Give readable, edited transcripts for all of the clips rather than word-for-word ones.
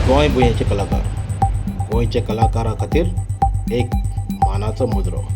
गोंय भुंयेचे कलाकार, गोंयच्या कलाकारा खातीर एक मानाचो मुजरो.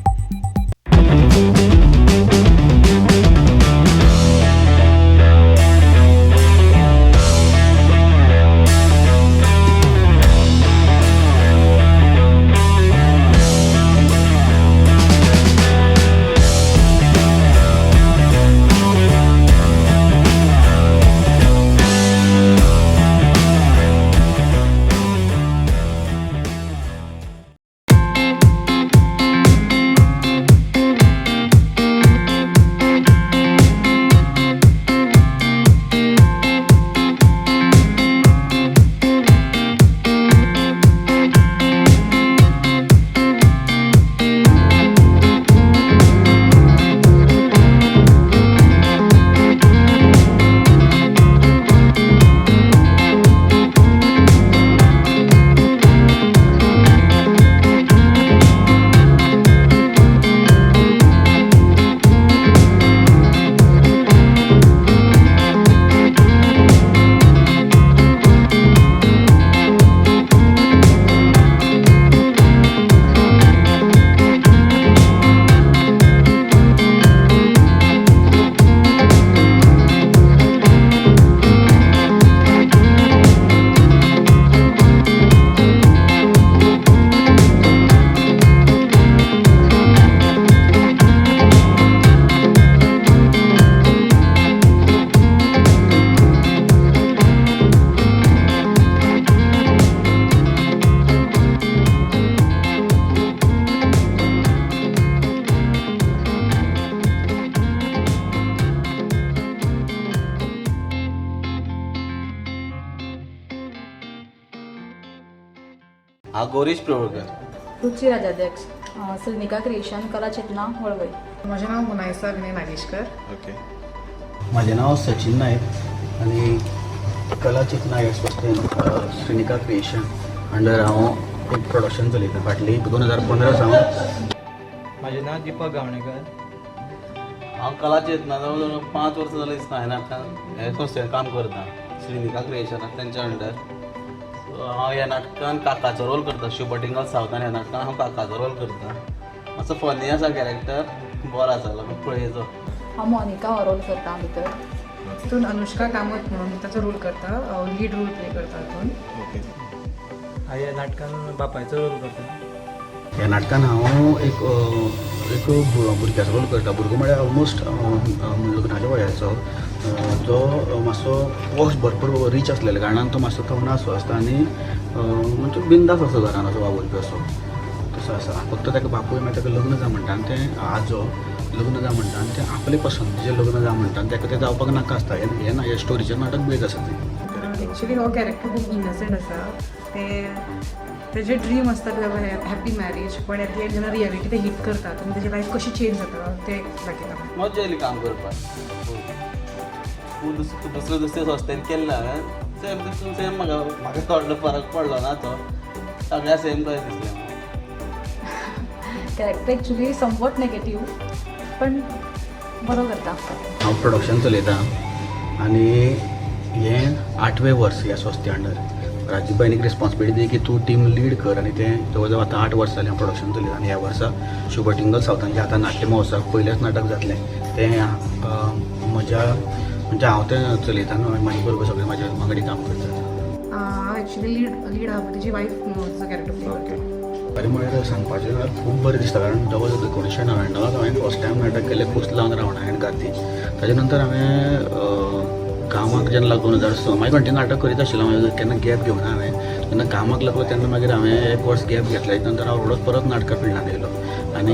हांव गौरीश प्रभुकर. रुची राजाध्यक्ष, श्रीनिका क्रिएशन, कला चेतना, वळवय. म्हजें नांव मुनायसा विनय नागेशकर. ओके. माझे नाव सचिन नायक आनी कला चेतना ह्या संस्थेन श्रीनिका क्रिएशन अंडर हांव एक प्रोडक्शन चलयता फाटली 2015 सावन. म्हाजें नांव दीपक गावणेकर. हांव कला चेतना जवळ जवळ 5 वर्सां जालीं दिसता हांवें नाटकान हे संस्थेन काम करता, श्रीनिका क्रिएशनाक तेंच्या अंडर. सो हांव ह्या नाटकान काकाचो रोल करता. शुभटिंगल सावथान ह्या नाटकान हांव काकाचो रोल करता. मातसो फनी आसा कॅरेक्टर, बरो आसा, लोकांक पळयचो. हांव मोनिका हो रोल करता भितर. तितून अनुष्का कामत म्हणून ताचो रोल करता, लीड रोल प्ले करता हातून. हांव ह्या नाटकान बापायचो रोल करता. ह्या नाटकान हांव एक एक भुरग्याचो रोल करता. भुरगो म्हळ्यार ऑलमोस्ट लग्नाच्या वयाचो, जो मातसो पोश भरपूर रीच आसलेल्या कारणान तो मातसो तवनासो आसता आनी म्हणजे बिंदास आसता, घरान असो वावुरपी असो तसो आसा. फक्त ताका बापूय मागीर ताका लग्न जा म्हणटा आनी तें आजो लग्न जा म्हणटा आनी तें आपले पसंतीचें लग्न जा म्हणटा आनी ताका तें जावपाक नाका आसता. हें हें ना हे स्टोरीचेर नाटक बेज आसा तें. एक्चुली हो कॅरेक्टर खूब इनोसंट आसा. ते तेजे ड्रीम आसता टू have happy marriage, पण एट the and जेन्ना रियलिटी ते हीट करता तेन्ना तेजी लायफ कशी चेंज जाता तें दाखयता. मज्जा येयली काम करपाक. खूब दुसरे दुसरे संस्थेन केल्लें हांवें, सेम तितून सेम म्हाका म्हाका थोडो फरक पडलो ना, तो सगळ्या सेम कशें दिसलें म्हाका. कॅरेक्टर एक्चुली समवट नेगेटीव, पण बरो करता. हांव प्रोडक्शन चलयता आनी हें आठवें वर्स ह्या संस्थे अंडर. राजीव भाईन एक रिस्पॉन्सिबिलिटी दिली की तूं टीम लीड कर आनी तें जवळ जवळ आतां 8 वर्सां जालीं हांव प्रोडक्शन चलयता. आनी ह्या वर्सा शुभटिंगल सावथान जें आतां नाट्य महोत्सवाक पयलेंच नाटक जातलें तें म्हज्या म्हणजे हांव तें चलयता न्हू, आनी म्हाजे बरोबर सगळे म्हाजे वांगडी काम करतात. हांव एक्चुली लीड आहा, तेजी वायफ ताचो कॅरेक्टर प्ले करता. खरें म्हळ्यार सांगपाचें जाल्यार खूब बरें दिसता, कारण जवळ जवळ 1999 हांवें फर्स्ट टायम नाटक केलें कुस लावन रावणा गाती. ताजे नंतर हांवें कामाक जेन्ना लागलो 2006, मागीर कंटिन्यू नाटक करीत आशिल्लो हांवें, केन्ना गॅप घेवना हांवें. जेन्ना कामाक लागलो तेन्ना मागीर हांवें एक वर्स गॅप घेतलें. तेजे नंतर हांव रोखडोच परत नाटकां फिल्डान येयलो आनी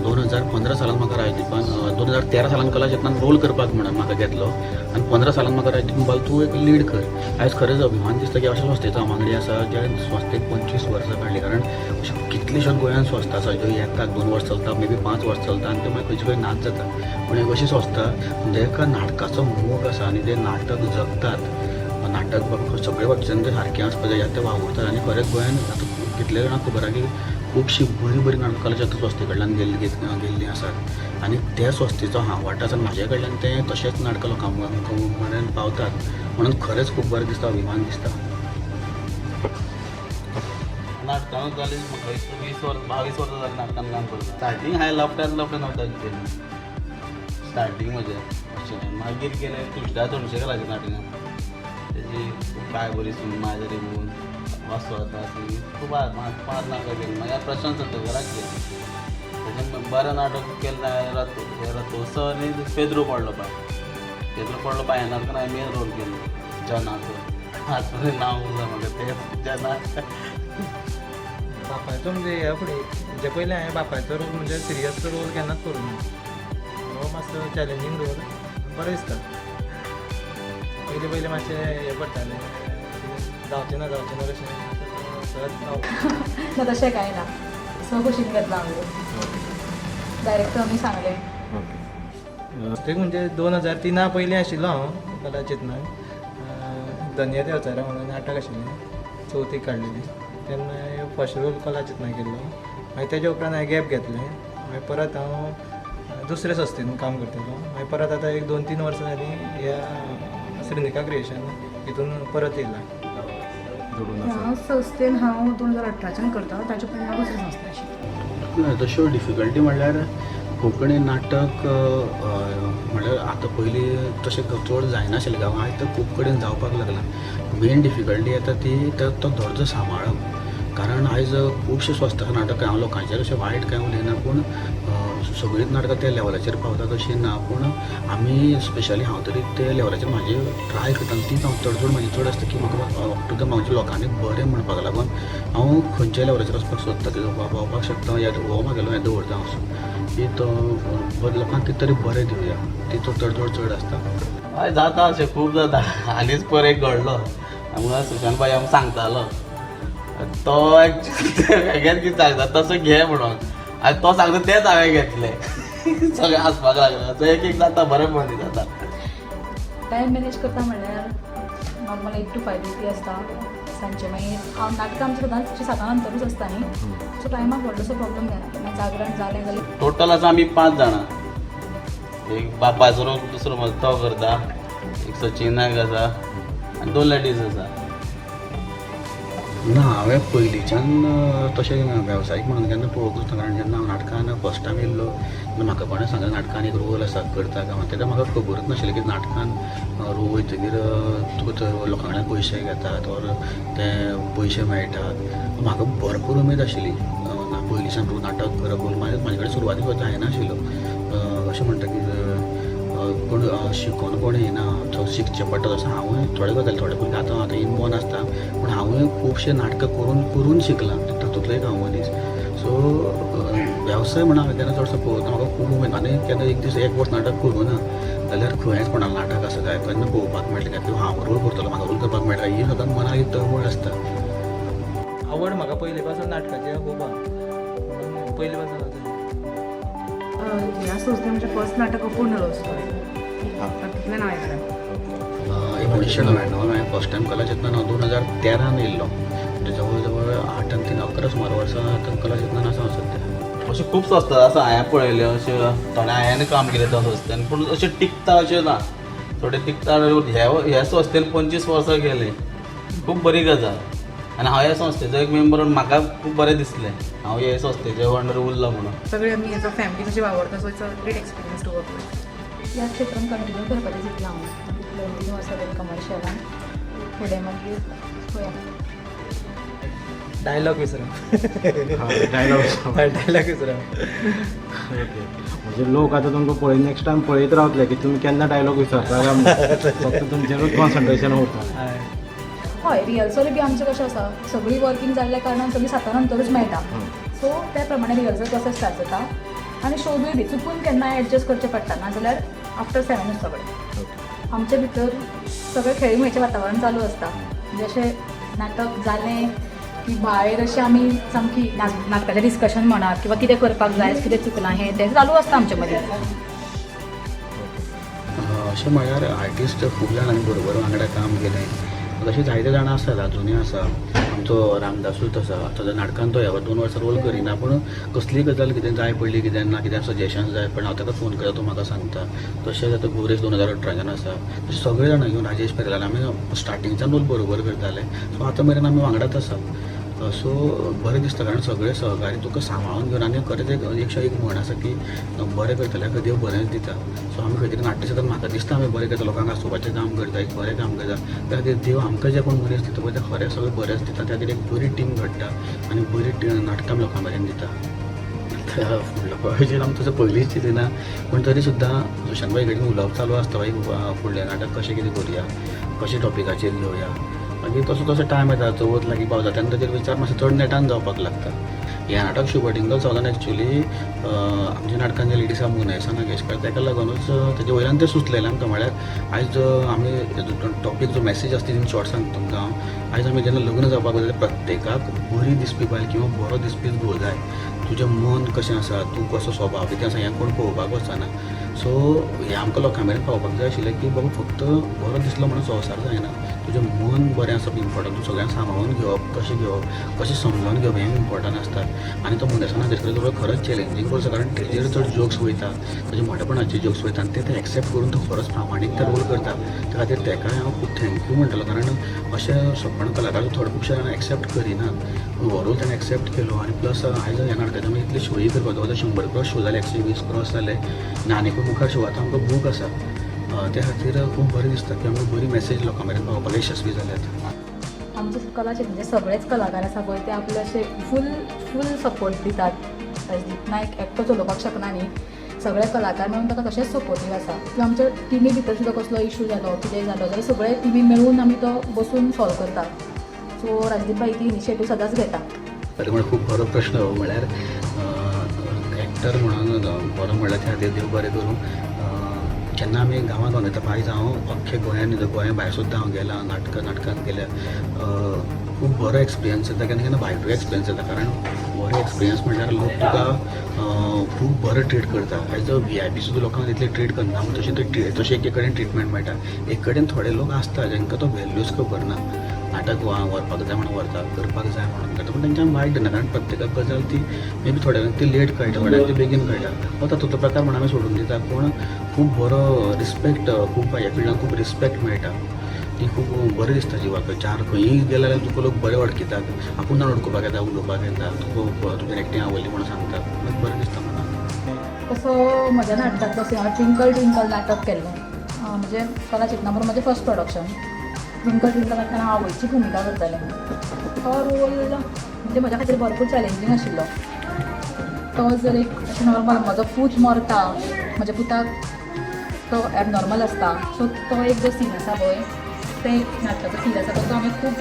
2015 सालान म्हाका राजदीपान, 2013 सालान कला चेतनान रोल करपाक म्हणून म्हाका घेतलो आनी 15 सालान म्हाका राजदीप म्हणपाक तूं एक लीड कर. आयज खरेंच अभिमान दिसता की अशा संस्थेचो हांव वांगडी आसा ज्या संस्थेक 25 वर्सां काडलीं. कारण अश्यो कितल्योश्योच गोंयांत संस्था आसा ज्यो येतात, 2 वर्सां चलता, मे बी 5 वर्सां चलता आनी त्यो मागीर खंयचे खंय नाच जाता. पूण एक अशी संस्था जेका नाटकाचो मोग आसा आनी ते नाटक जगतात. नाटक बाबा सगळे बाबतीन ते सारकें आसपा जाय, ते वावुरतात. आनी खरेंच गोंयांत आतां कितले जाणांक खबर आहा की खुबशीं बरीं बरीं नाटकां कला चेतना संस्थे कडल्यान गेल्लीं आसात आनी त्या संस्थेचो हांव वांटो आसा आनी म्हाजे कडल्यान तें तशेंच नाटकां लोकां मेरेन पावतात म्हणून खरेंच खूब बरें दिसता, अभिमान दिसता. नाटकानूच जाली म्हाका दिसता 20 वर्सां 22 वर्सां जालीं नाटकान काम करता. स्टार्टींग हांवें लफड्यान लफड्यान नाटक केलें स्टार्टींग म्हजें अशें. मागीर केलें तुळशीदास तोणशेकाराचें नाटकां तेजी, काय बरी सून माझ्या रे म्हणून, वासो आतां खूब पांच पांच नाटकां केलीं. मागीर प्रशांत सत्तरकाराक केलें. तेजें बरें नाटक केलें हांवें, रथोत्सव आनी पेद्रू पडलो पांय. पेद्रू पडलो पांय ह्या नाटकान हांवें मेन रोल केल्लो जनाचो. आजून नांव उरलां म्हाका तें, जना. बापायचो म्हणजे ह्या फुडें हेजे पयलीं हांवें बापायचो रोल म्हणजे सिरियस रोल केन्नाच करूंक ना. हो मातसो चॅलेंजींग रोल, बरें दिसता. पयलीं पयलीं मातशें हें पडटालें, जावचें ना जावचें ना कशें, सहज जावं. ना, तशें कांय ना. सो खोशेन घेतला आमी. डायरेक्टर आमी सांगलें. ते म्हणजे 2003 पयलीं आशिल्लो हांव कला चेतनाक. धन्य देंवचारा म्हणून नाटक आशिल्लें, चवथीक काडलेलें. तेन्ना फर्स्ट रोल कला चेतना केल्लो. मागीर तेज्या उपरांत हांवें गॅप घेतलें. मागीर परत हांव दुसरे संस्थेन काम करतालो. मागीर परत आतां एक 2-3 वर्सां जालीं ह्या श्रीनिका क्रिएशन हितून परत येयला. जोडून ह्या आसा. संस्थेन हांव 2018च्यान करता. ताचे पयलीं हांव दुसरे संस्थे आशिल्लें. ना, तश्यो डिफिकल्टी म्हणल्यार कोंकणी नाटक म्हणल्यार आतां पयलीं तशें चड जायनाशिल्लें गांवांत, आयज तर खूब कडेन जावपाक लागलां. मेन डिफिकल्टी येता ती तो दर्जो सांबाळप, कारण आयज खुबशे संस्था नाटक, हांव लोकांचेर अशें वायट कांय उलयना, पूण सगळींच नाटकां त्या लेवलाचेर पावता तशीं ना. पूण आमी स्पेशली हांव तरी ते लेवलाचेर म्हाजे ट्राय करता आनी तीच हांव तडजोड म्हाजी चड आसता की म्हाका अप टू the म्हाजे लोकांनी बरें म्हणपाक लागून हांव खंयच्या लेवलाचेर वचपाक सोदता की पावपाक शकता हो म्हागेलो हें दवरता हांव असो की तो बरें लोकांक कितें तरी बरें दिवया, तिचो तडजोड चड आसता. हय, जाता अशें, खूब जाता. हालींच पर एक घडलो. आमकां सुशांत भाई आमकां सांगतालो, तो एक्चुअली वेगळेच कितें सांगता, तसो घे म्हणून, आनी तो सांगता तेंच हांवें घेतलें. सगळें हांसपाक लागलें. सो एक एक जाता, बरें जाता. टायम मॅनेज करता म्हणल्यार नॉर्मल 8 to 5 duty आसता सांजचे. मागीर हांव नाटकां आमचीं सदांच साता नंतरूच आसता न्ही, सो टायमाक व्हडलोसो प्रॉब्लम जायना. मागीर जागरण जालें जाल्यार टोटल आसा आमी पांच जाणां. एक बापायचो रोल दुसरो म्हजो तो करता, एक सचिन नायक आसा आनी दोन लेडीज आसा. ना, हांवें पयलींच्यान तशें वेवसायीक म्हणून केन्ना पळोवंकूच ना, कारण जेन्ना हांव नाटकान फर्स्ट टायम येयल्लो तेन्ना म्हाका कोणें सांगलें नाटकान एक रोल आसा, करता काय म्हणून. तेन्ना म्हाका खबरूच नाशिल्लें की नाटकान रोल वयतकीर तुका थंय लोकां कडल्यान पयशे घेतात ओर ते पयशे मेळटात. म्हाका भरपूर उमेद आशिल्ली ना पयलींच्यान नाटक करप. रोल मागीर म्हाजे कडेन सुरवातीक जायनाशिल्लो. अशें म्हणटा की कोण शिकोन कोण येना, तो शिकचें पडटा. तसो हांवूय थोडे गजाली थोडे भुरगे आतां आतां इनबॉर्न आसता, पूण हांवूय खुबशे नाटकां करून करून शिकलां, तातूंतलो एक हांव मनीस. सो वेवसाय म्हणून हांवें केन्ना चडसो पळोवना. म्हाका खूब उमेद आनी केन्ना एक दीस एक वर्स नाटक करूं ना जाल्यार खंयच कोणाक नाटक आसा काय केन्ना पळोवपाक मेळटलें काय, किंवा हांव रोल करतलो, म्हाका रोल करपाक मेळटा, ही सदांच मनाक एक तळमळ आसता. आवड म्हाका पयलीं पासून नाटकाची खूब आहा, म्हणून पयलीं पासून आसा. ह्या संस्थेन म्हजें फर्स्ट नाटक अपूर्ण लव स्टोरी, तातूंतल्यान हांव येयलें. 1999 हांवें फर्स्ट टायम कला चेतनान हांव 2013न येयल्लो, म्हणजे जवळ जवळ 8 आनी 3 11 सुमार वर्सां आतां कला चेतनान आसा हांव सद्या. अशें खूब संस्था आसा, हांवें पळयल्यो अश्यो थोड्या हांवें काम केलें त्या संस्थेन, पूण अशें टिकता अशें ना. थोडे टिकता. हे हे संस्थेन 25 वर्सां गेलीं, खूब बरी गजाल. आनी हांव ह्या संस्थेचो एक मेंबर म्हणून म्हाका खूब बरें दिसलें हांव हे संस्थेच्या अंडर उरलो म्हणून. सगळे आमी एज अ फॅमिली कशी वावरता, so it's a great experience to work with. ह्या क्षेत्रान कंटिन्यू करपाचें चिंतलां हांव. 2-3 वर्सां तरी कमर्शियलान, फुडें मागीर पळया. डायलॉग विसरा. डायलॉग. डायलॉग विसरा. ओके, म्हणजे लोक आतां तुमकां पळय नेक्स्ट टायम पळयत रावतले की तुमी केन्ना डायलॉग विसरता काय म्हणून. फक्त तुमचेरूच कॉन्सन्ट्रेशन उरता. हय. हय, रिहर्सल बी आमचें कशें आसा, सगळीं वर्कींग जाल्ल्या कारणान सगळीं साता नंतरूच मेळटा. सो त्या प्रमाणे रिहर्सल प्रोसेस स्टार्ट जाता आनी शोजूय बी चुकून केन्नाय एडजस्ट करचें पडटा, नाजाल्यार आफ्टर 7ूच सगळें. आमचे भितर सगळें खेळीमेळीचें वातावरण चालू आसता. म्हणजे अशें नाटक जालें की भायर अशें आमी सामकी नाटकाचें डिस्कशन म्हणात किंवा कितें करपाक जाय, कितें चुकलां, हें तें चालू आसता आमचे मदीं. अशें म्हळ्यार आर्टिस्ट खूब जाणांनी बरोबर वांगडा काम केलें. तशें जायते जाणां आसात, अजुनूय आसा. आमचो रामदासूच आसा, आतां नाटकान तो ह्या 2 वर्सां रोल करिना, पूण कसलीय गजाल कितें जाय पडली, कितें ना कितें सजेशन जाय पडलें, हांव ताका फोन करता, तो म्हाका सांगता. तशेंच आतां गुरेश 2018च्यान आसा. तशें सगळे जाणां, इवन राजेश पेरेलान आमी स्टार्टिंगच्यान रोल बरोबर करताले. सो आतां मेरेन आमी वांगडाच आसा. सो बरें दिसता कारण सगळे सहकारी तुका सांबाळून घेवन आनी खरेंच एक एकशे एक म्हण आसा की बरें करतल्याक देव बरेंच दिता. सो आमी खंय तरी नाट्य म्हाका दिसता आमी बरें करता, लोकांक हांसोवपाचें काम करता, एक बरें काम करता. त्या खातीर देव आमकां जे कोण मनीस दिता पळय ते खरें सगळें बरेंच दिता. त्या खातीर एक बरी टीम घडटा आनी बरी नाटकां लोकां मेरेन दिता. फुडलो प्रयोजन आमी तसो पयलींच चिंतिना, पूण तरी सुद्दां सुशांत भाई कडेन उलोवप चालू आसता, बाई फुडलें नाटक कशें कितें करुया, कशें टॉपिकाचेर घेवया. मागीर तसो तसो टायम येता, चवथ लागीं पावता तेन्ना ताचेर विचार मातसो चड नेटान जावपाक लागता. ह्या नाटक शुभ टिंगल सावदान एक्चुली आमच्या नाटकान जे लेडीज आसा मुनायसा नागेशकार, ताका लागूनच ताजे वयल्यान तें सुचलेलें आमकां. म्हळ्यार आयज आमी टॉपीक जो मॅसेज आसता ती शॉर्ट सांगता तुमकां हांव. आयज आमी जेन्ना लग्न जावपाक वता प्रत्येकाक बरी दिसपी बायल किंवा बरो दिसपी घोव जाय. तुजें मन कशें आसा, तूं कसो स्वभाव कितें आसा हें कोण पळोवपाक वचना. सो हें आमकां लोकां मेरेन पावपाक जाय आशिल्लें की बाबा फक्त बरो दिसलो म्हणून संवसार जायना, तुजें मन बरें आसप इम्पॉर्टंट, तूं सगळ्यांक सांबाळून घेवप, कशें घेवप, कशें समजून घेवप हें इम्पॉर्टंट आसता. आनी तो मुनेसा नागेशकर रोल खरोच चॅलेंजींग रोल आसा, कारण तेजेर चड जोक्स वयता, ताजे मोटेपणाचे जोक्स वयता आनी ते एक्सेप्ट करून तो खरोच प्रामाणीक तो रोल करता. त्या खातीर ताकाय हांव खूब thank you म्हणटलो, कारण अशें सपन कलाकार थोडे खुबशे जाणां एक्सेप्ट करिनात, पूण हो रोल ताणें एक्सेप्ट केलो. आनी प्लस आयज ह्या नाटकाचे आमी इतले शोय करपाक जवळ 100 क्रॉस शो जाले, 120 क्रॉस जाले आनी आनीकूय मुखार शो आतां आमकां बूक आसा. त्या खातीर खूब बरें दिसता की आमकां बरी मॅसेज लोकां मेरेन पावोवपाक यशस्वी जाल्यात. आमचे कला म्हणजे सगळेच कलाकार आसा पळय ते आपले अशे फूल फूल सपोर्ट दितात. राजदीप नायक एकटो चलोवपाक शकना न्ही, सगळे कलाकार मेळून ताका तशेंच सपोर्टीव आसा. किंवा आमच्या टिमी भितर सुद्दां कसलो इशू जालो कितें जालो जाल्यार सगळे टिमी मेळून आमी तो बसून सॉल्व करता. सो राजदीप भाई ती इनिशिएटीव सदांच घेता. खरें म्हळ्यार खूब बरो प्रश्न हो. म्हळ्यार एक्टर म्हणून बरो म्हळ्यार त्या खातीर देव बरें करूं. जेन्ना आमी गांवांत गांवांत आयज हांव अख्खे गोंयांत, गोंया भायर सुद्दां हांव गेलां, नाटकान गेल्या, खूब बरो एक्सपिरियन्स येता. केन्ना केन्ना वायटूय एक्सपिरियन्स येता, कारण बरो एक्सपिरियन्स म्हळ्यार लोक तुका खूब बरो ट्रीट करता. एज अ VIP सुद्दां लोकांक तितले ट्रीट करना, पूण तशें ते तशें एके कडेन ट्रिटमेंट मेळटा. एक कडेन थोडे लोक आसता जांकां तो व्हॅल्यूज खबर ना, नाटक व्हरपाक जाय म्हणून व्हरता, करपाक जाय म्हणून करता, पूण तेंच्यान वायट ना, कारण प्रत्येकाक गजाल ती मे बी थोड्यांक ती लेट कळटा, थोड्यांक ती बेगीन कळटा. हो तातूंतलो प्रकार म्हणून आमी सोडून दिता, पूण खूब बरो रिस्पेक्ट, खूब ह्या फिल्डान खूब रिस्पेक्ट मेळटा, ती खूब बरें दिसता जिवाक. चार खंयी गेले जाल्यार तुका लोक बरे वळखितात, आपूण जावन वळखुपाक येता, उलोवपाक येता, तुका तुजें एक्टींग आवडली म्हणून सांगतात, बरें दिसता मनाक. तसो म्हज्या नाटकांतलो हांवें ट्विंकल ट्विंकल नाटक केल्लें, म्हणजे कला चेतना बरोबर म्हजें फर्स्ट प्रोडक्शन. ट्विंकल ट्विंकल नाटकान हांव आवयची भुमिका करतालें. तो रोल म्हणजे म्हज्या खातीर भरपूर चॅलेंजींग आशिल्लो. तो जर एक अशें नॉर्मल म्हजो पूत मरता, म्हज्या पुताक तो एबनॉर्मल आसता, सो तो एक जो सीन आसा पळय, ते एक नाटकाचो सीन आसा तो हांवें खूब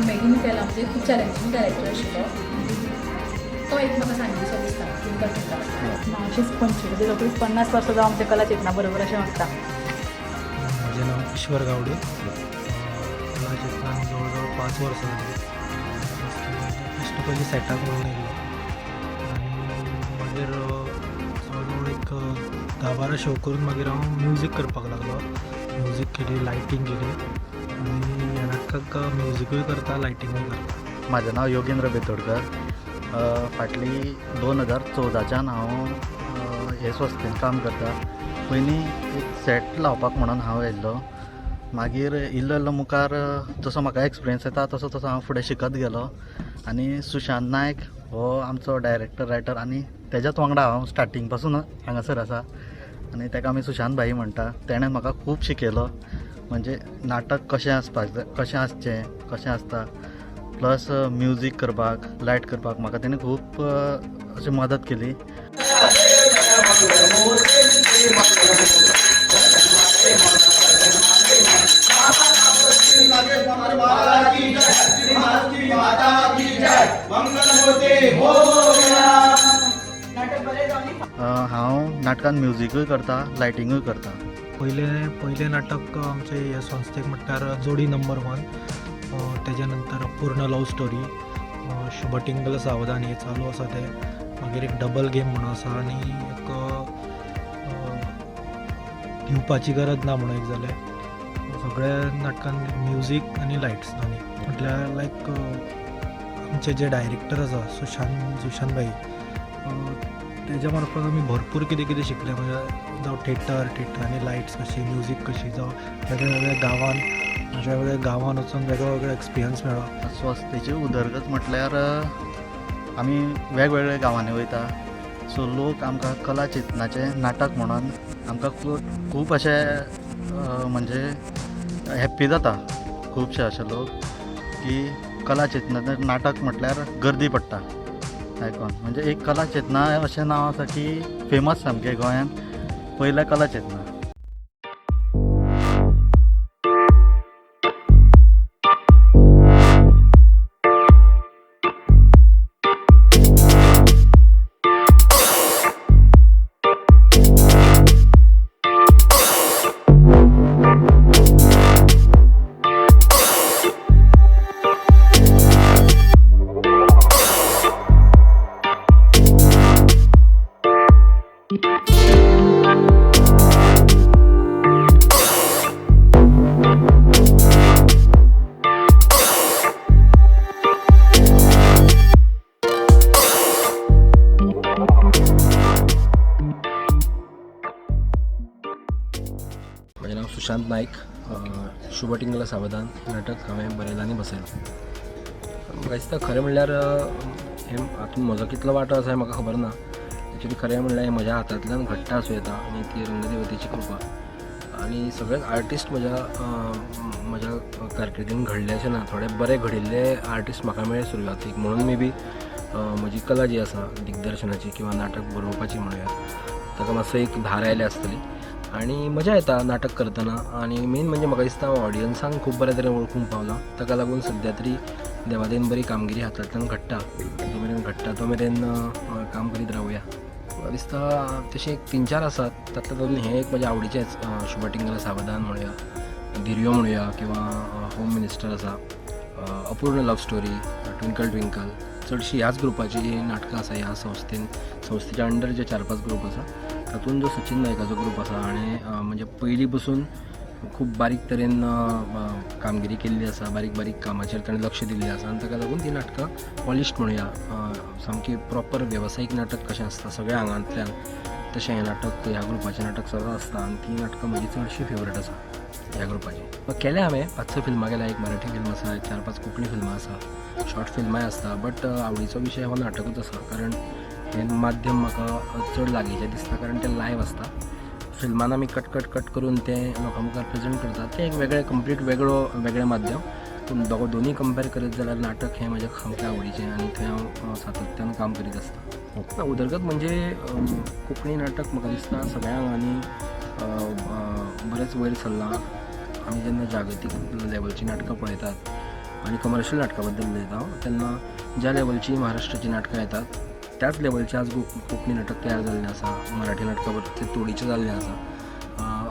उमेदीन केला, म्हणजे खूब चॅलेंजींग कॅरेक्टर आशिल्लो तो एक म्हाका सांगीसो दिसता ट्विंकल ट्विंकल. ना अशीच 25 रोखडीच 50 वर्सां जावं आमच्या कला चेतना बरोबर अशें वागता. म्हजें नांव ईश्वर गावडे. कला चेतनान जवळ जवळ 5 वर्सां जालीं. बेश्टो पयलीं सेटाक म्हणून येयल्लो आनी मागीर जवळ जवळ एक 10-12 शो करून मागीर हांव म्युजीक करपाक लागलो. म्युजीक केली, लायटींग केली आनी ह्या नाटकाक म्युजिकूय करता, लायटिंगूय करता. म्हाजें नांव योगेंद्र बेतोडकर. फाटली 2014च्यान हांव हे संस्थेन काम करता. पयलीं एक सेट लावपाक म्हणून हांव आयिल्लो, मागीर इल्लो इल्लो मुखार जसो म्हाका एक्सपिरियन्स येता तसो तसो हांव फुडें शिकत गेलो. आनी सुशांत नायक हो आमचो डायरेक्टर रायटर आनी तेज्याच वांगडा हांव स्टार्टींग पासून हांगासर आसा आनी ताका आमी सुशांत भाई म्हणटा. तेणें म्हाका खूब शिकयलो, म्हणजे नाटक कशें आसपाक जाय, कशें आसचें, कशें आसता, प्लस म्युजीक करपाक, लायट करपाक म्हाका तेणें खूब अशी मदत केली. हांव नाटकान म्युजिकूय करता, लायटिंगूय करता. पयलें नाटक आमचें हे संस्थेक म्हटल्यार जोडी नंबर 1, तेज्या नंतर पूर्ण लव स्टोरी, शुभ टिंगल सावधान हे चालू आसा तें, मागीर एक डबल गेम म्हणून आसा आनी एक भिवपाची गरज ना म्हणून एक जालें. सगळ्या नाटकान म्युजीक आनी लायट्स दोनी. म्हटल्यार लायक आमचे जे डायरेक्टर आसा सुशांत भाई, तेज्या मार्फत आमी भरपूर कितें कितें शिकले. म्हणजे जावं थिएटर आनी लायट्स कशी, म्युजीक कशी, जावं वेगळ्या वेगळ्या गांवांत अशा वेगळ्या गांवांत वचून वेगळो वेगळो एक्सपिरियन्स मेळ्ळो. संस्थेची उदरगत म्हटल्यार आमी वेगवेगळ्या गांवांनी वयता, सो लोक आमकां कला चेतनाचें नाटक म्हणून आमकां खूब खूब अशे म्हणजे हॅप्पी जाता खुबशे अशे लोक की कला चेतनाचें नाटक म्हटल्यार गर्दी पडटा आयकोन. म्हणजे एक कला चेतना अशें नांव आसा की फेमस सामकें गोंयांत पयलें कला चेतना. म्हजें नांव सुशांत नायक. शुभ टिंगल सावधान नाटक हांवें बरयलां आनी बसयलां. म्हाका दिसता खरें म्हणल्यार हें हातूंत म्हजो कितलो वांटो आसा हें म्हाका खबर ना. एक्चुली खरें म्हणल्यार हें म्हज्या हातांतल्यान घडटा आसूं येता आनी ती रंगदेवतेची कृपा आनी सगळेच आर्टिस्ट म्हज्या म्हज्या कारकिर्दीन घडले अशें ना. थोडे बरे घडिल्ले आर्टिस्ट म्हाका मेळ्ळे सुरवातीक, म्हणून मे बी म्हजी कला जी आसा दिग्दर्शनाची किंवा नाटक बरोवपाची म्हणुया, ताका मातसो एक धार आयल्या आसतली आनी मजा येता नाटक करतना. आनी मेन म्हणजे म्हाका दिसता हांव ऑडियन्सांक खूब बऱ्या तरेन वळखूंक पावलां. ताका लागून सद्या तरी देवादयेन बरी कामगिरी हातांतल्यान घडटा. जो मेरेन घडटा तो मेरेन काम करीत रावया. म्हाका दिसता तशें एक तीन चार आसात, तातूंतलें तातूंत हें एक म्हज्या आवडीचेंच, शुभ टिंगल सावधान म्हणुया, धिरयो म्हणुया किंवा होम मिनिस्टर आसा, अपूर्ण लव स्टोरी, ट्विंकल ट्विंकल. चडशीं ह्याच ग्रुपाचीं नाटकां आसा. ह्या संस्थेच्या अंडर जे चार पांच ग्रूप आसा तातूंत जो सचीन नायकाचो ग्रूप आसा हाणें म्हणजे पयलीं पसून खूब बारीक तरेन कामगिरी केल्ली आसा, बारीक बारीक कामाचेर ताणें लक्ष दिल्लें आसा आनी ताका लागून तीं नाटकां पॉलिश्ड म्हणुया, सामकी प्रॉपर वेवसायीक नाटक कशें आसता सगळ्या आंगांतल्यान तशें हें नाटक ह्या ग्रुपाचें नाटक सदां आसता आनी तीं नाटकां म्हजी चडशीं फेवरेट आसा ह्या ग्रुपाचीं. केल्या हांवें 5-6 फिल्मां केल्या, एक मराठी फिल्म आसा, 4-5 कोंकणी फिल्मां आसा, शॉर्ट फिल्मांय आसता, बट आवडीचो विशय हो नाटकूच आसा, कारण हें माध्यम म्हाका चड लागींचें दिसता, कारण तें लायव आसता. फिल्मान आमी कट कट कट करून तें लोकां मुखार प्रेजेंट करतात, तें एक वेगळें कंप्लीट वेगळो वेगळें माध्यम. पूण दोनूय कंपेर करीत जाल्यार नाटक हें म्हजें सामकें आवडीचें आनी थंय हांव सातत्यान काम करीत आसता. उदरगत म्हणजे कोंकणी नाटक म्हाका दिसता सगळ्या आंगांनी बरेंच वयर सरलां. आमी जेन्ना जागतीक लेवलचीं नाटकां पळयतात आनी कमर्शियल नाटकां बद्दल उलयता हांव, तेन्ना ज्या लेवलचीं महाराष्ट्राचीं नाटकां येतात त्याच लेवलचें आज कोंकणी नाटक तयार जाल्लें आसा, मराठी नाटकां बरोबर तोडीचें जाल्लें आसा.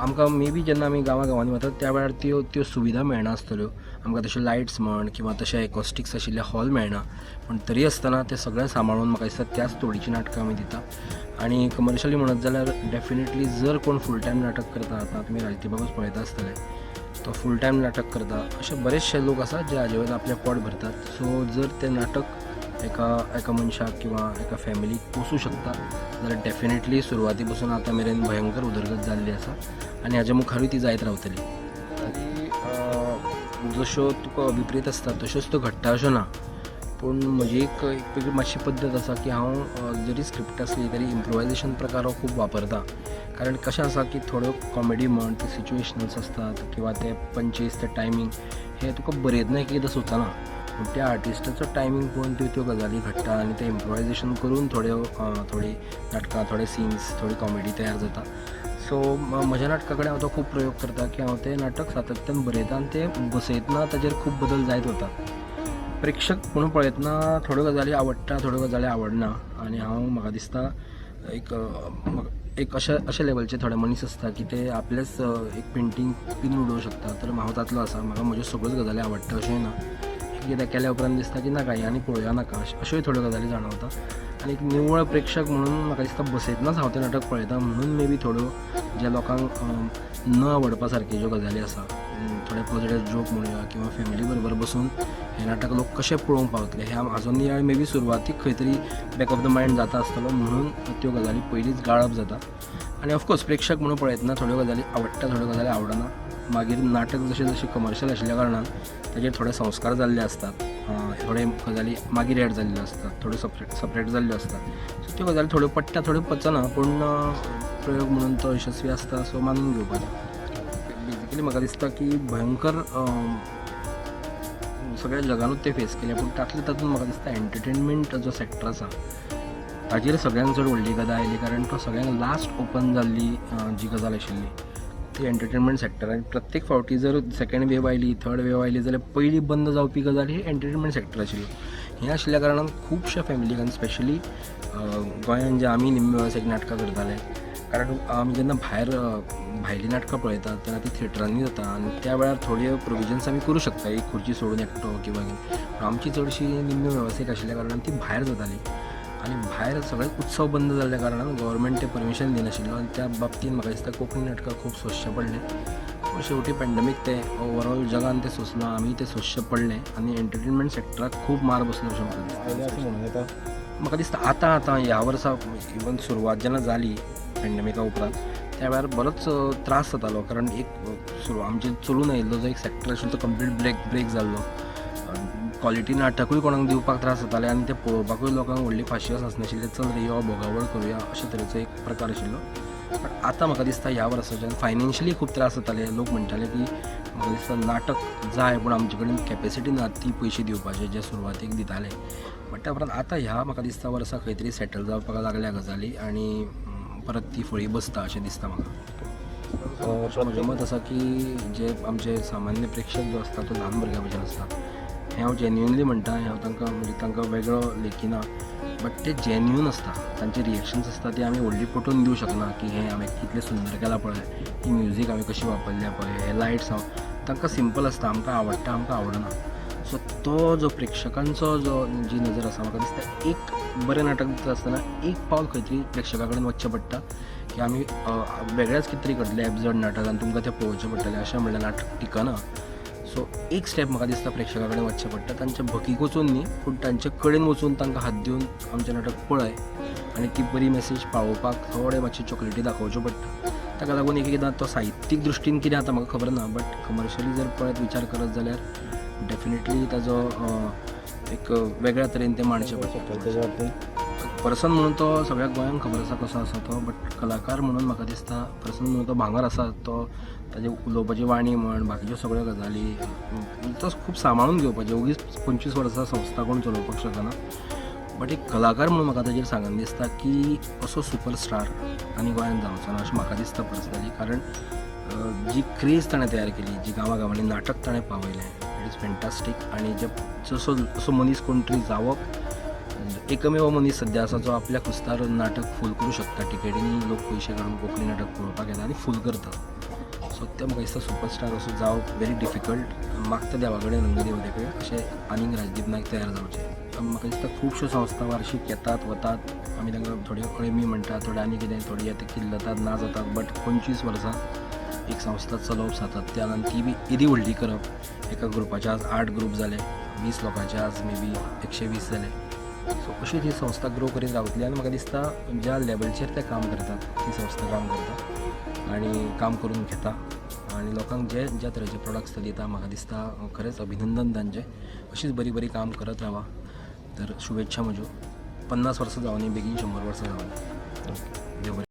आमकां मे बी जेन्ना आमी गांवां गांवांनी वतात त्या वेळार त्यो त्यो सुविधा मेळना आसतल्यो आमकां, तश्यो लायट्स म्हण किंवा तशे एकॉस्टिक्स आशिल्ले हॉल मेळना, पूण तरी आसतना तें सगळें सांबाळून म्हाका दिसता त्याच तोडीचीं नाटकां आमी दिता. आनी कमर्शियली म्हणत जाल्यार डेफिनेटली जर कोण फूल टायम नाटक करता, आतां तुमी राजदीपाकूच पळयता आसतले, तो फूल टायम नाटक करता, अशे बरेचशे लोक आसात जे हाजे वयल्यान आपलें पोट भरतात. सो जर तें नाटक एका एका मनशाक किंवा एका फॅमिलीक पोसूं शकता जाल्यार डेफिनेटली सुरवाती पसून आतां मेरेन भयंकर उदरगत जाल्ली आसा आनी हाज्या मुखारूय ती जायत रावतली. आनी जश्यो तुका अभिप्रेत आसता तश्योच त्यो घडटा अश्यो ना, पूण म्हजी एक वेगळी मातशी पद्दत आसा की हांव जरी स्क्रिप्ट आसली तरी इम्प्रोवायजेशन प्रकार हो खूब वापरता. कारण कशें आसा की थोड्यो कॉमेडी म्हण ते सिच्युएशनल्स आसतात किंवा ते पंचीस ते टायमींग हें तुका बरयतना एक एकदां सुचना, पूण त्या आर्टिस्टाचो टायमींग पळोवन त्यो त्यो गजाली घडटा आनी तें इम्प्रोवायजेशन करून थोड्यो थोडीं नाटकां, थोडे सिन्स, थोडी कॉमेडी तयार जाता. सो म्हज्या नाटका कडेन हांव तो खूब प्रयोग करता की हांव तें नाटक सातत्यान बरयता आनी तें बसयतना ताजेर खूब बदल जायत वता. प्रेक्षक म्हणून पळयतना थोड्यो गजाली आवडटा, थोड्यो गजाली आवडना आनी हांव म्हाका दिसता एक एक अशे अशे लेवलचे थोडे मनीस आसता की ते आपलेच एक पेंटींग पिनून उडोवंक शकता, तर हांव तातलो आसा. म्हाका म्हज्यो सगळ्योच गजाली आवडटा अशेंय ना, कितें केल्या उपरांत दिसता की नाका हें आनी पळोवया नाका, अश्योय थोड्यो गजाली जाणवता. आनी एक निवळ प्रेक्षक म्हणून म्हाका दिसता बसयतनाच हांव तें नाटक पळयता, म्हणून मे बी थोड्यो ज्या लोकांक न आवडपा सारक्यो ज्यो गजाली आसा, थोडे पॉझिटीव जोक म्हणुया किंवा फॅमिली बरोबर बसून हें नाटक लोक कशें पळोवंक पावतले हें हाजो नियाळ मे बी सुरवातीक खंय तरी बॅक ऑफ the mind जाता आसतलो, म्हणून त्यो गजाली पयलींच गाळप जाता. आनी ऑफकोर्स प्रेक्षक म्हणून पळयतना थोड्यो गजाली आवडटा, थोड्यो गजाली आवडना. मागीर नाटक जशें जशें कमर्शियल आशिल्ल्या कारणान ताजेर थोडे संस्कार जाल्ले आसतात, थोडे गजाली मागीर एड जाल्ल्यो आसतात, थोड्यो सपरेट सपरेट जाल्ल्यो आसतात. सो त्यो गजाली थोड्यो पडटा, थोड्यो पचना, पूण प्रयोग म्हणून तो यशस्वी आसता, सो मानून घेवपाचें. बेजिकली म्हाका दिसता की भयंकर सगळ्या जगानूच ते फेस केले, पूण तातूंतले तातूंत म्हाका दिसता एंटरटेनमेंट जो सॅक्टर आसा ताजेर सगळ्यांत चड व्हडली गजाल आयली, कारण तो सगळ्यांत लास्ट ओपन जाल्ली जी गजाल आशिल्ली ती एंटरटेनमेंट सॅक्टर. आनी प्रत्येक फावटी जर सेकेंड वेव आयली, थर्ड वेव आयली जाल्यार पयली बंद जावपी गजाल ही एंटरटेनमेंट सॅक्टर आशिल्ली. हें आशिल्ल्या कारणान खुबश्या फॅमिलीक आनी स्पेशली गोंयान जे आमी निम्मे वेवसायीक नाटकां करताले, कारण आमी जेन्ना भायर भायलीं नाटकां पळयतात तेन्ना ती थिएटरांनी जाता आनी त्या वेळार थोड्यो प्रोविजन्स आमी करूं शकता, एक खुर्ची सोडून एकटो किंवां कितें. पूण आमची चडशी निम्मे वेवसायीक आशिल्ल्या कारणान ती भायर जाताली आनी भायर सगळे उत्सव बंद जाल्ल्या कारणान गव्हर्मेंट तें परमिशन दिनाशिल्लो आनी त्या बाबतीन म्हाका दिसता कोंकणी नाटकां खूब सोंसचें पडलें. पूण शेवटी पॅन्डमीक तें ओवरऑल जगान तें सोंसलां, आमी तें सोंसचें पडलें आनी एंटरटेनमेंट सॅक्टराक खूब मार बसलो अशें म्हाका दिसता. आयलें अशें म्हणूं येता. म्हाका दिसता आतां आतां ह्या वर्सा इवन सुरवात जेन्ना जाली पॅन्डमिका उपरांत त्या वेळार बरोच त्रास जातालो, कारण एक सुरू आमचें चलून आयिल्लो जो एक सॅक्टर आशिल्लो तो कंप्लीट ब्रेक जाल्लो. क्वॉलिटी नाटकूय कोणाक दिवपाक त्रास जाताले आनी तें पळोवपाकूय लोकांक व्हडली फाशियस आसनाशिल्लें, चल रे यो भोगावळ करुया अशे तरेचो एक प्रकार आशिल्लो. बट आतां म्हाका दिसता ह्या वर्साच्यान फायनेन्शियली खूब त्रास जाताले. लोक म्हणटाले की म्हाका दिसता नाटक जाय पूण आमचे कडेन कॅपेसिटी ना ती पयशे दिवपाचे जे सुरवातेक दिताले. बट त्या उपरांत आतां ह्या म्हाका दिसता वर्सा खंय तरी सेटल जावपाक लागल्या गजाली आनी परत ती फळी बसता अशें दिसता म्हाका. म्हजें मत आसा की जे आमचे सामान्य प्रेक्षक जो आसता तो ल्हान भुरग्यां भशेन आसता. हें हांव जेन्युनली म्हणटा, हें हांव तांकां म्हणजे तांकां वेगळो लेखिना, बट ते जेन्युन आसता. तांचे रिएक्शन्स आसता ते आमी व्हडली पटोवन दिवं शकना की हें हांवें कितलें सुंदर केलां पळय, ही म्युजीक हांवें कशी वापरल्या पळय, हे लायट्स हांव तांकां सिंपल आसता, आमकां आवडटा आमकां आवडना. सो तो जो प्रेक्षकांचो जो जी नजर आसा म्हाका दिसता एक बरें नाटक दिता आसतना एक पावल खंय तरी प्रेक्षकां कडेन वचचें पडटा की आमी वेगळेंच कितें तरी करतले एब्जर्ड नाटक आनी तुमकां तें पळोवचें पडटलें अशें म्हणल्यार नाटक टिकना. सो एक स्टेप म्हाका दिसता प्रेक्षकां कडेन वचचें पडटा, तांच्या भकीक वचून न्ही पूण तांचे कडेन वचून तांकां हात दिवन आमचें नाटक पळय आनी ती बरी मॅसेज पावोवपाक थोडे मातशे चॉकलेटी दाखोवच्यो पडटा. ताका लागून एक एकदां तो साहित्यीक दृश्टीन कितें जाता म्हाका खबर ना, बट कमर्शियली जर पळयत विचार करत जाल्यार डेफिनेटली ताजो एक वेगळ्या तरेन तें मांडचें पडटा. तेज्या बाबतींत पर्सन म्हणून तो सगळ्या गोंयांक खबर आसा कसो आसा तो, बट कलाकार म्हणून म्हाका दिसता पर्सन म्हणून तो भांगर आसा. तो ताजे उलोवपाची वाणी म्हण बाकीच्यो सगळ्यो गजाली तो खूब सांबाळून घेवपाच्यो. ओगीच 25 वर्सां संस्था कोण चलोवपाक शकना, बट एक कलाकार म्हणून म्हाका ताजेर सांगन दिसता की असो सुपरस्टार आनी गोंयांत जावचो ना अशें म्हाका दिसता पर्सनली. कारण जी क्रेज ताणें तयार केली, जी गांवा गांवांनी नाटक ताणें पावयलें, it is fantastic. आनी जे जसो असो मनीस कोण तरी जावप, एकमेव मनीस सद्या आसा जो आपल्या खुस्तार नाटक फूल करूं शकता. टिकेटींनी लोक पयशे काडून कोंकणी नाटक पळोवपाक येता आनी फूल करता. सो तें म्हाका दिसता सुपरस्टार असो जावप व्हेरी डिफिकल्ट. मागता देवा कडेन, रंगदेवते कडेन अशें आनीक राजदीप नायक तयार जावचे. म्हाका दिसता खुबश्यो संस्था वार्शीक येतात वतात, आमी तांकां थोड्यो अळमी म्हणटात, थोड्यो आनी कितें, थोडी येता किल्लतात ना जातात, बट 25 वर्सां एक संस्था चलोवप सातत्यान आनी ती बी येदी व्हडली करप, एका ग्रुपाचे आज 8 ग्रूप जाले, 20 लोकांचे आज मे बी 120 जाले. सो अशी ही संस्था ग्रो करीत रावतली आनी म्हाका दिसता ज्या लेवलचेर ते काम करतात ती संस्था काम करता आनी काम करून घेता आनी लोकांक जे ज्या तरेचे प्रोडक्ट्स ते दिता, म्हाका दिसता खरेंच अभिनंदन तांचें. अशीच बरी बरी काम करत रावा. तर शुभेच्छा म्हज्यो. 50 वर्सां जावनी, बेगीन 100 वर्सां जावनी. देव बरें.